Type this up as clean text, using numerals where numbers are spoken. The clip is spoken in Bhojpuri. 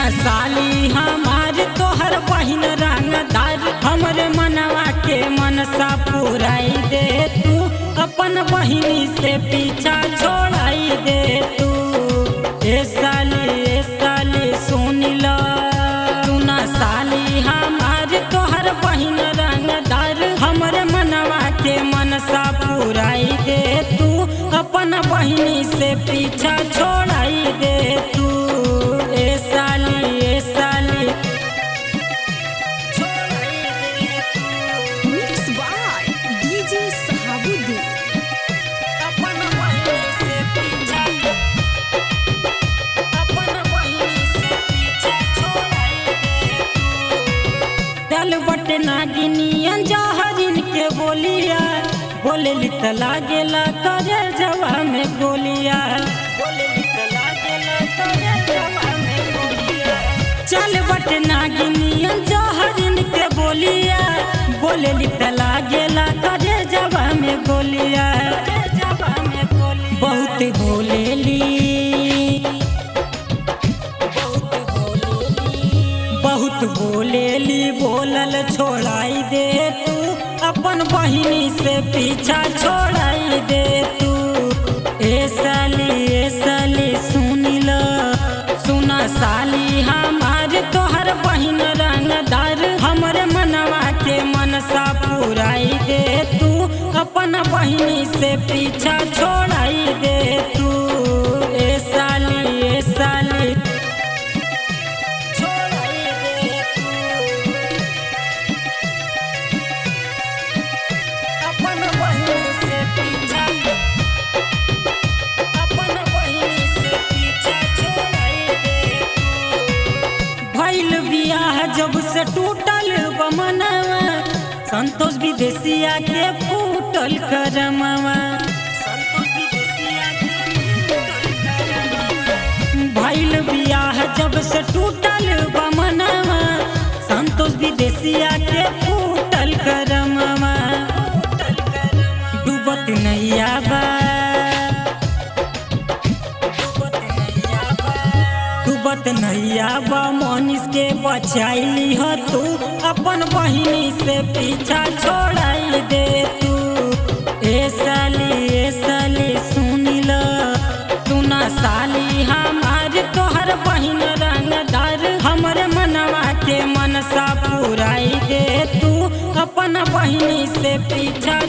सुना साली हमार तोहर बहिन रंगदार, हमरे मनवा के मनसा पुराई दे तू, अपन बहिनी से पीछा छोड़ाई दे तू। ए साली सुन ला, सुना साली हमार तोहर बहिन रंगदार, हमरे मनवा के मनसा पुराई दे तू, अपन बहिनी से पीछा छोड़ाई दे तू। ए साली छोड़ाई दे तू, मिक्स बाय डीजे सहाबुद्दीन। अपन बहिनी से पीछा, अपन बहिनी से पीछा छोड़ाई दे तू। दल बट नागिनियन जहरिन के बोलिया, बोलेली त लागेला करे जवा में गोलिया, बोलेली त लागेला करे जवा में गोलिया। चल बट नागिनियन जहरिन के बोलिया, बोलेली त लागेला करे जवा में गोलिया, बहुत बोलेली, बहुत बोलेली, बोलल छोड़ाई दे तू, अपन बहिनी से पीछा छोड़ाई दे तू। ए साली सुन ला, सुना साली हमार तोहर बहिन रंगदार, हमरे मनवा के मनसा पुराई दे तू, अपन बहिनी से पीछा छोड़ाई दे तू। ए साली छोड़ाई दे तू, अपन बहिनी से पीछा, अपन बहिनी से पीछा छोड़ाई दे तू। भइल बियाह जब से टूटल बमनवा, संतोष विदेशिया के फूटल करमवा, संतोष विदेशिया के फूटल करमवा। भइल बियाह जब से टूटल बमनवा, संतोष विदेशिया के फूटल करमवा। डूबत नैया बा, डूबत नैया बा, मनीष के बचाइली ह तू, अपन बहिनी से पीछा छोड़ाई दे तू। ए साली सुन ला, सुना साली हमार तोहर बहिन रंगदार, हमरे मनवा के मनसा पुराई दे तू, अपन बहिनी से पीछा